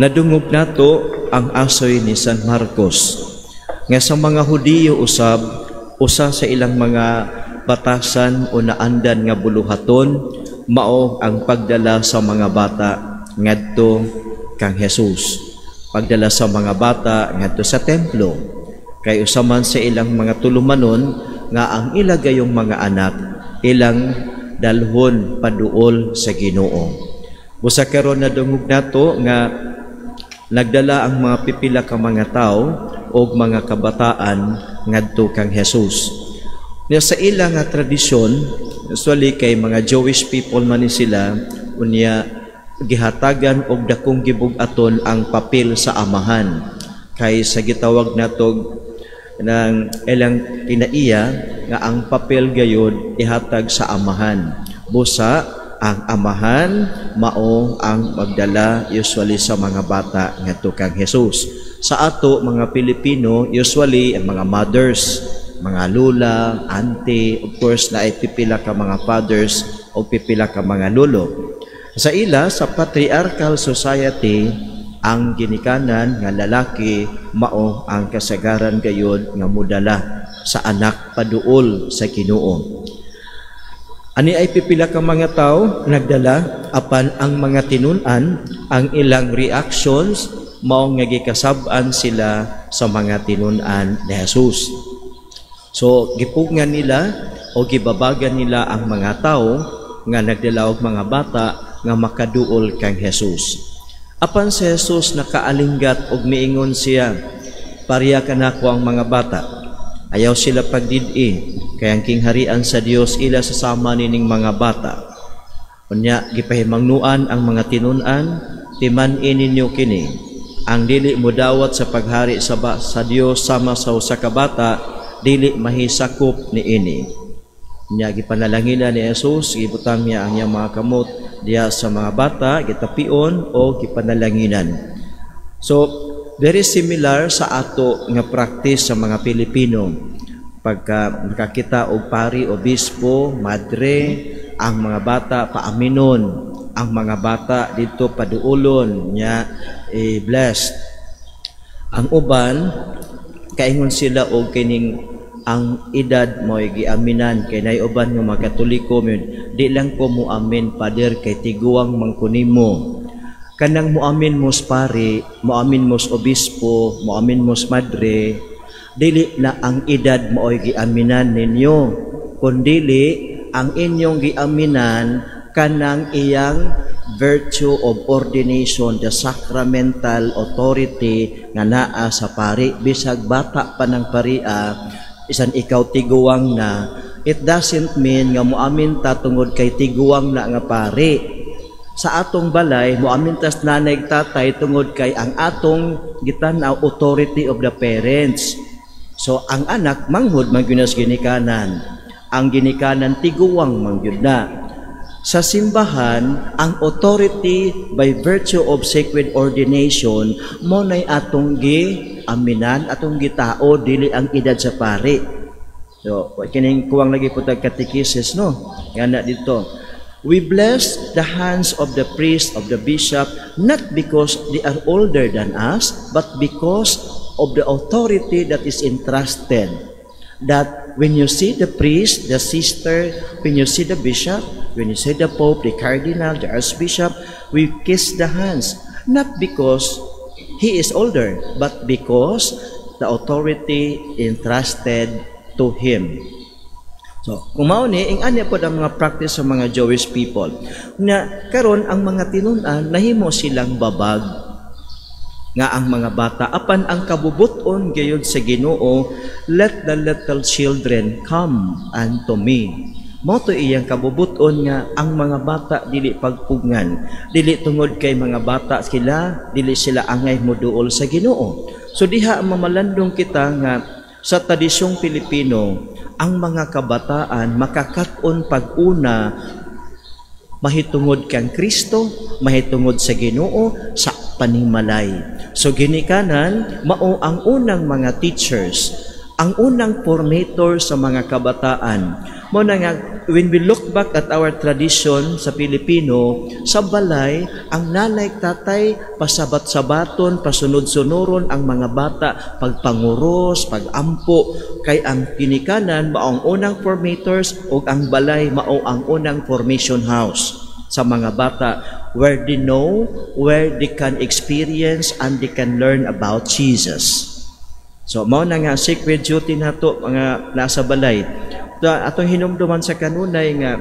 Nadungog nato ang asoy ni San Marcos nga sa mga Hudiyo usab, usa sa ilang mga batasan o naandan nga buluhaton mao ang pagdala sa mga bata ngadto kang Jesus. Pagdala sa mga bata ngadto sa templo. Kay usa man sa ilang mga tulumanon nga ang ila gayong mga anak ilang dalhon paduol sa Ginoo. Busa karon nadungog nato nga nagdala ang mga pipila ka mga tawo og mga kabataan ngadto kang Jesus. Nya sa ila nga tradisyon, usually kay mga Jewish people man ni sila, unya gihatagan og dakong gibug-aton ang papel sa amahan. Kay sa gitawag natog ng ilang kinaiya nga ang papel gayod ihatag sa amahan. Busa ang amahan mao ang magdala usually sa mga bata ngadto kang Jesus. Sa ato mga Pilipino, usually ang mga mothers, mga lola, auntie, of course naay pipila ka mga fathers o pipila ka mga lolo. Sa ila, sa patriarchal society, ang ginikanan nga lalaki mao ang kasagaran gayod nga mudala sa anak paduol sa Ginoo. Ani ay pipila ka mga tao nagdala, apan ang mga tinun-an, ang ilang reactions mao nga gikasab-an sila sa mga tinun-an ni Jesus. So gipugngan nila o gibabagan nila ang mga tao nga nagdala og mga bata nga makaduol kang Jesus. Apan si Jesus nakaalinggat og miingon siya, "Pariha kanako ang mga bata. Ayaw sila pagdid-i, kay ang kingharian sa Dios ila sa sama nining mga bata." Unya gipahimangnuan ang mga tinun-an, "Timan-i ninyo kini. Ang dili modawat sa paghari sa Dios sama sa usa ka bata, dili mahisakop niini." Nya gipanalanginan ni Jesus, gibutang niya ang iyang mga kamot diha sa mga bata, gitapion o gipanalanginan. So, very similar sa ato nga practice sa mga Pilipino. Pagka nakakita og pari, obispo, madre, ang mga bata paaminon, ang mga bata dito paduulon nya, eh, blessed. Ang uban kaingon sila og kining ang edad mo giaminan, kay nay uban nga mga Katoliko di lang ko muamin, pader, kay tiguang man ko nimo. Kanang muamin mo sa pari, muamin mo sa obispo, muamin mo sa madre, dili na ang edad mo giaminan ninyo, kundili ang inyong giaminan kanang iyang virtue of ordination, the sacramental authority nga naa sa pari. Bisag bata pa ng paria, isan ikaw tiguang na, it doesn't mean nga muamin ta tungod kay tiguang na nga pari. Sa atong balay, muamin tas nanay tatay tungod kay ang atong gitan-aw authority of the parents. So ang anak manghud man gyud ginikanan. Ang ginikanan tiguang man gyud na. Sa simbahan, ang authority by virtue of sacred ordination mo nay atong gi aminan, atong gitao, dili ang edad sa pari. So, kining kuwang lagi po tag catechesis, no? Nga dito. We bless the hands of the priest, of the bishop, not because they are older than us, but because of the authority that is entrusted. That when you see the priest, the sister, when you see the bishop, when you see the pope, the cardinal, the archbishop, we kiss the hands. Not because he is older, but because the authority entrusted to him. So, kung mao ni, ing ani pod ang mga practice sa mga Jewish people. Na karon ang mga tinun-an nahimo silang babag nga ang mga bata, apan ang kabubuton gayud sa Ginoo, "Let the little children come unto me." Mao to iyang kabubuton nga ang mga bata dili pagpugngan, dili tungod kay mga bata sila dili sila angay moduol sa Ginoo. So diha mamalandong kita nga sa tradisyong Pilipino, ang mga kabataan makakat-on pag-una mahitungod kang Kristo, mahitungod sa Ginoo sa panimalay. So ginikanan mao ang unang mga teachers, ang unang formator sa mga kabataan. Mao na nga when we look back at our tradition sa Pilipino, sa balay, ang nanay, tatay, pasabat-sabaton, pasunod-sunuron ang mga bata, pagpanguros, pagampo, kay ang ginikanan mao ang unang formators ug ang balay mao ang unang formation house sa mga bata where they know, where they can experience and they can learn about Jesus. So mao na nga sacred duty nato mga nasa balay. Atong hinumduman sa kanunay nga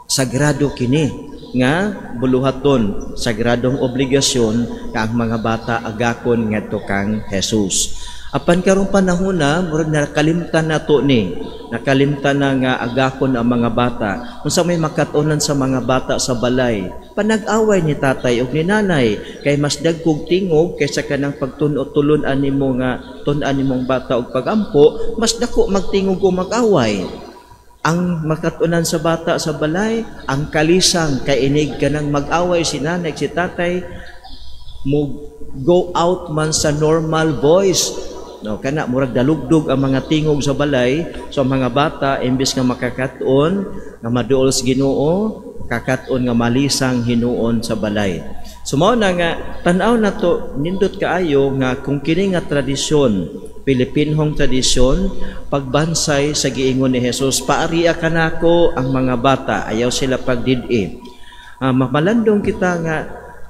sagrado kini nga buluhaton, sagradong obligasyon nga ang mga bata agakon ngadto kang Jesus. Apan karong panahon na, murag nakalimtan nato ni. Nakalimtan na nga agakon ang mga bata. Unsa may makat-onan sa mga bata sa balay? Panag-away ni tatay ug ni nanay kay mas dagkog tingog kaysa kanang pagtun-o tulun-an nimo nga tun-an nimong bata og pagampo, mas dako magtingog o mag-away. Ang makat-onan sa bata sa balay, ang kalisang kay inig kanang mag-away si nanay, si tatay, mo go out man sa normal voice. No, kana murag dalugdog ang mga tingog sa balay. So ang mga bata, imbes nga makakat-on nga maduol sa Ginoo, kakat-on nga malisang hinuon sa balay. So mao na nga tan-aw nato, nindot kaayo nga kung kini nga tradisyon, Pilipinhong tradisyon, pagbansay sa giingon ni Jesus, "Paaria kanako ang mga bata, ayaw sila pagdid-i." Malandong kita nga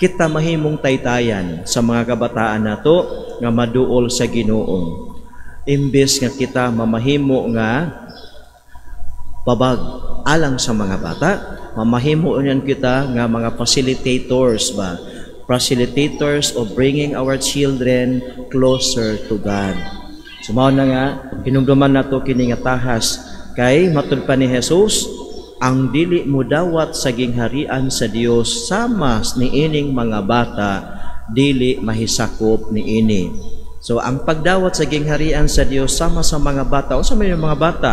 kita mahimong taytayan sa mga kabataan nato nga maduol sa Ginoo. Imbes nga kita mamahimo nga babag alang sa mga bata, mamahimo niyan kita nga mga facilitators ba? Facilitators of bringing our children closer to God. So mao na nga hinumduman nato kini nga tahas kay matud pa ni Jesus, ang dili mudawat sa gingharian sa Dios sama niining mga bata, dili mahisakop niini. So ang pagdawat sa gingharian sa Dios sama sa mga bata, unsa may mga bata?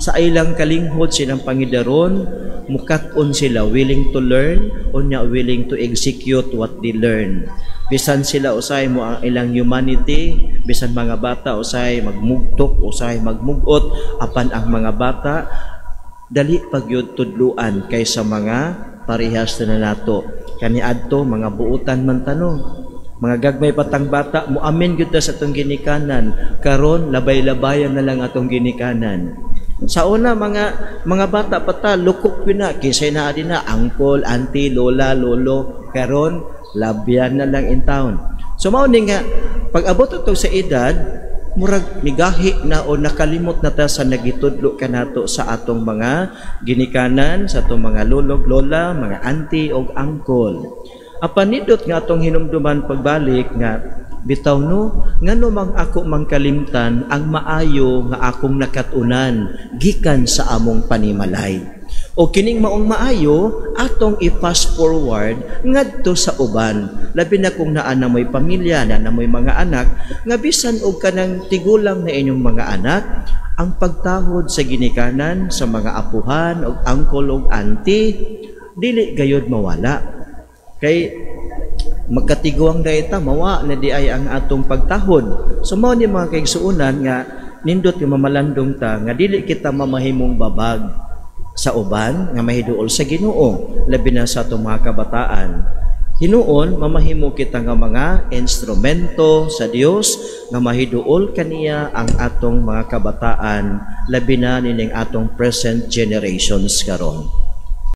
Sa ilang kalinghod, silang pangidaron, mukat-on sila, willing to learn, unya willing to execute what they learn. Bisan sila usay mo ang ilang humanity, bisan mga bata usay magmugtok, usay magmugot, apan ang mga bata dali pagyud tudluan kaysa mga parehas na nato. Kaniadto mga buutan man tanong. Mga gagmay patang bata, muamin gyud ta sa atong ginikanan. Karon labay-labayan na lang atong ginikanan. Sa una, mga bata pa ta, lukok yun na kinsay naa dinha, uncle, auntie, lola, lolo. Karon labyan na lang in town. So mao ni nga pag abot ato sa edad, murag migahi na o nakalimot na ta sa nagitudlo kanato sa atong mga ginikanan, sa atong mga lolog, lola, mga auntie og uncle. Apan nindot nga atong hinumduman pagbalik nga bitaw no, ngano mang ako mangkalimtan ang maayo nga akong nakatunan gikan sa among panimalay? O kining maong maayo atong i-fast forward ngadto sa uban, labi na kung naa na mo'y pamilya na, na mo'y mga anak, nga bisan og kanang tigulang na inyong mga anak, ang pagtahod sa ginikanan, sa mga apuhan og uncle og auntie, dili gayod mawala. Kay magkatiguang dayta, mawa na di ay ang atong pagtahod. So mao ni, mga kaigsuonan, nga nindot yung mamalandong ta nga dili kita mamahimong babag sa uban nga mahiduol sa Ginoo, labi na sa atong mga kabataan. Hinuon mamahimo kita nga mga instrumento sa Dios nga mahiduol kaniya ang atong mga kabataan, labi na nining atong present generations karon.